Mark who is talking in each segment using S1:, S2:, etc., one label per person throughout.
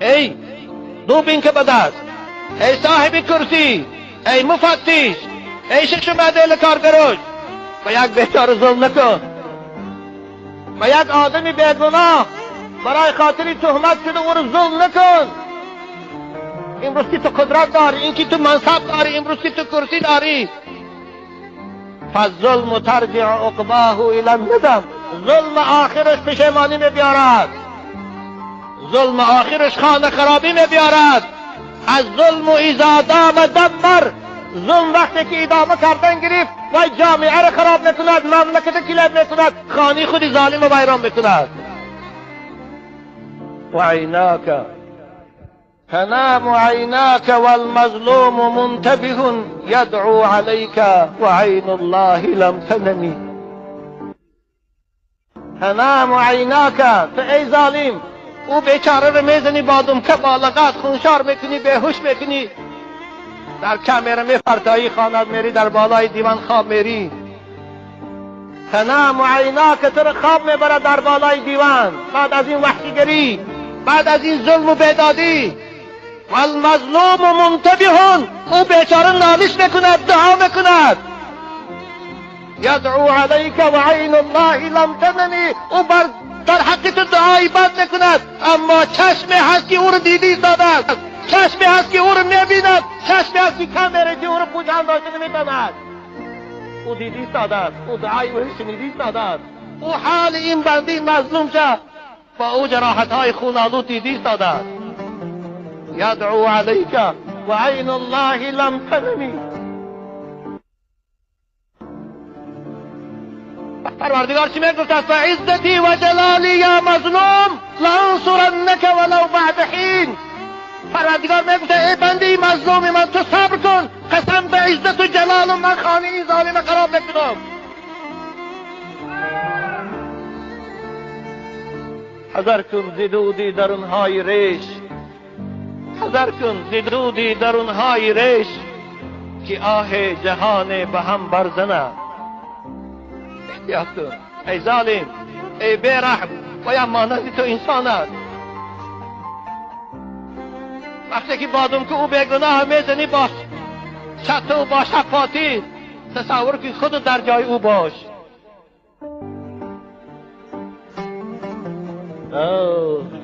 S1: ای دوبین که بدست، ای صاحب کرسی، ای مفتش، ای ششمده کارگروش، با یک بیچاره ظلم نکن. با یک آدمی بیگناه برای خاطری تهمت شده او رو ظلم نکن. امروز که تو قدرت داری، این که تو منصب داری، امروز که تو کرسی داری، فالظلم ترجع عقباه الى الندم. ظلم آخرش پشیمانی می بیارد، ظلم آخرش خانه خرابی می بیارد. از ظلم و اذا دام دمر. ظلم وقتی که ادامه کردن گرفت و جامعه را خراب میکند، مملکت کلاب میکند، خانه خود ظالم و ویران میکند. و عیناک تنام عیناک والمظلوم منتبه یدعو علیک و عین الله لم تنمی. تنام عیناک، تو ای ظالم او بیچاره رو میزنی بادم که بالغت خونشار میکنی، بیهوش میکنی، در کمره میپرتایی خانت میری، در بالای دیوان خواب میری. تنام عیناک، تو رو خواب میبره در بالای دیوان. بعد از این وحشیگری، بعد از این ظلم و بیدادی، والمظلوم منتبه، او بیچاره نالش میکند، دعا میکند. یدعو علیک و عین الله لم تنمی. او بر در حق تو دعای بد میکند، اما چشمی هست که او رو دیدی ایستاده است، چشمی هست که او رو میبیند، چشمی هست که کمره که او رو پوشان داشته نمیتواند. او دیدی ایستاده است، او دعای او شنیدی ایستاده است، او حال این بنده مظلوم شد با او جراحت های خون آلود دیدی ایستاده است. یدعو علیک و عین الله لم تنمی. پروردگار چی میگفت؟ فعزتی و جلالی یا مظلوم لانصرنک ولو بعد حین. پروردگار میگفت ای بنده مظلوم من، تو صبر کن، قسم به عزت و جلال من خانه این ظالم خراب میکنم. حذر کن ز دودی درونهای ریش، حذر کن ز دودی درونهای ریش، که آه جهان به هم برزنه. احتیاط کن ای ظالم، ای بیرحم، و یا مانند تو انسان است. وقتی که بادم که او بیگناه میزنی با شط و با شفاتی، تصور کن خود در جای او باش.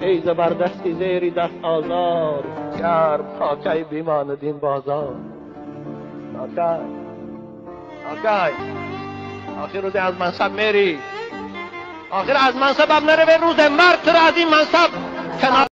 S1: ای زبردستی زیری دست آزار، گرم تا کی بیماند این بازار. تا کی آخر روز از منصب میری، آخر از منصب هم نره، به روز مرگ تو را از این منصب کنار.